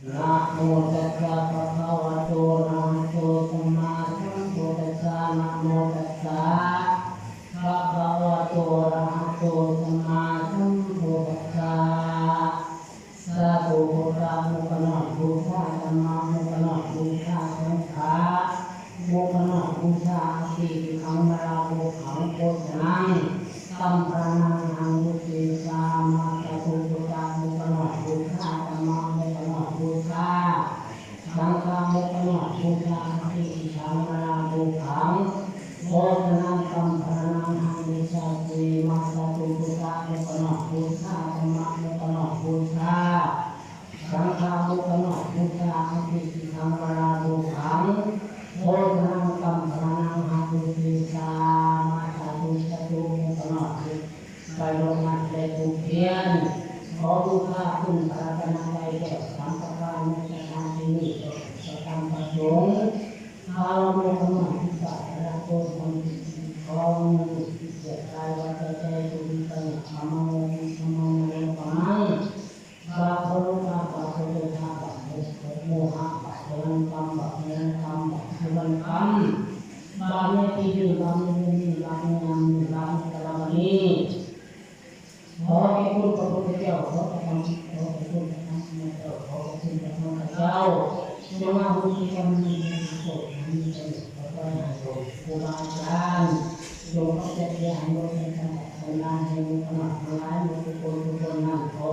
นะโมตัสสะภะคะวะโต อะระหะโต สัมมาสัมพุทธัสสะ นะโมตัสสะภะคะวะโต อะระหะโต สัมมาสัมพุทธัสสะ สาธุ ພຸດທະ ໝວກກັນນັອກ ບູຊາ ທຳມະ ໝວກກັນນັອກ ບູຊາ ສັງຄະ ໝວກກັນນັອກ ບູຊາ ອະຕິ ຕິຄັງ ມາລາ ໂພຄັງ ໂພຊະນັງ ກັມພະລະນັງ ຫັງ ອຸເສສາມະ ສາທຸ ພຸດທະ ໝວກກັນນັອກ ບູຊາ ທຳມະ ໝວກກັນນັອກ ບູຊາ ສັງຄະ ໝວກກັນນັອກ ບູຊາ ອະຕິ ຕິຄັງ ມາລາ ໂພຄັງ ໂພຊະນັງ ກັມພະລະນັງ ຫັງ ອຸເສສາມະ ສາທຸ ພຸດທະ ໝວກກັນນັອກ ບູຊາ ທຳມະ ໝວກກັນນັອກ ບູຊາ ສັງຄະ ໝວກກັນນັອກ ບູຊາ ອະຕິ ຕິຄັງ ມາລາ ໂພຄັງ ໂພຊະນັງ ກັມພະລະນັງ ຫັງ ອຸເສສາມະ ສາທຸ ສາທຸ ໝວກກັນນັອກ ໄປລົງມັນແລະທູບທຽນ ຂໍບູຊາຄຸນພະລັດຕະນະໄຕແກ້ວສາມປະການ ໃນສະຖານທີ່ນີ້ ເພື່ອປະກອບຕາມປະສົງ ຂ້າພະເຈົ້າ ໝວກກັນນັອກ ຜູ້ສາທາລະນະໂຕ ຂໍມີກຽດກາຍວາຈາໃຈ ຜູ້ມີກຳລັງ ກຳມັງ ກຳມັງ ກຳມັງ ບາບໂພໂລກາ ບາບໂພໂຕທາ ບາບໂມ ໂມຫະ ບາບໂພລັງກຳ ບາບໂມລັງກຳ ບາບສຸລັງກຳ ບາບໃນປີນີ້ ບາບໃນເດືອນນີ້ ບາບໃນຍາມນີ້ ບາບໃນກາລະວະນີ້ ຂໍແກ່ຄຸນພະພຸດທະເຈົ້າ ຂໍແກ່ຄຸນພະທຳ ຂໍແກ່ຄຸນພະທຳ ຂໍແກ່ຄຸນພະທຳ ຂໍແກ່ຄຸນພະທຳພະເຈົ້າ ຈົ່ງອະໂຫສິກຳ ໃຫ້ມີໂຊກ ໃຫ້ມີໄຊຍະ ຂໍໃຫ້ໂຍມ ຄູບາອາຈານ ຈົ່ງເອົາໃຈໃສ່ໃຫ້ໝົດ ໃຫ້ທັງຫຼາຍ ໃຫ້ໝົດ ທັງຫຼາຍ ໝົດທຸກຄົນ ທຸກຄົນນັ້ນ ຂໍ